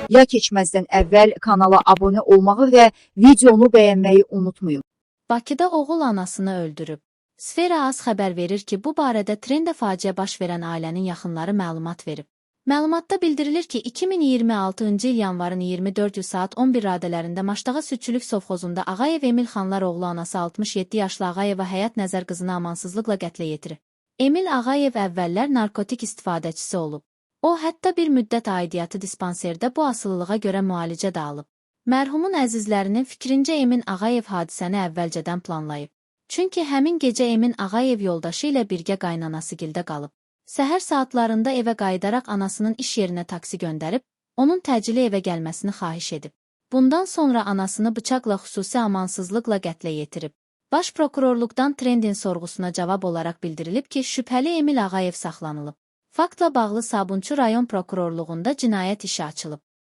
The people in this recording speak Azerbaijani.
Ya keçməzdən əvvəl kanala abunə olmağı və videonu bəyənməyi unutmayın. Bakıda oğul anasını öldürüb. Sfera Az xəbər verir ki, bu barədə trendə faciə baş verən ailənin yaxınları məlumat verib. Məlumatda bildirilir ki, 2026-cı il yanvarın 24-ü saat 11 radələrində Maştağa Südçülük sovxozunda Ağayev Emil Xanlar oğlu anası 67 yaşlı Ağayeva Həyat Nəzər qızını amansızlıqla qətlə yetirib. Emil Ağayev əvvəllər narkotik istifadəçisi olub. O, hətta bir müddət aidiyyatı dispanserdə bu asılılığa görə müalicə də alıb. Mərhumun əzizlərinin fikrincə Emin Ağayev hadisəni əvvəlcədən planlayıb. Çünki həmin gecə Emin Ağayev yoldaşı ilə birgə qaynanasıgildə qalıb. Səhər saatlarında evə qayıdaraq anasının iş yerinə taksi göndərib, onun təcili evə gəlməsini xahiş edib. Bundan sonra anasını bıçaqla xüsusi amansızlıqla qətlə yetirib. Baş prokurorluqdan Trendin sorğusuna cavab olaraq bildirilib ki, şübhəli Emil Ağayev saxlanılıb. Faktla bağlı Sabunçu rayon prokurorluğunda cinayət işi açılıb.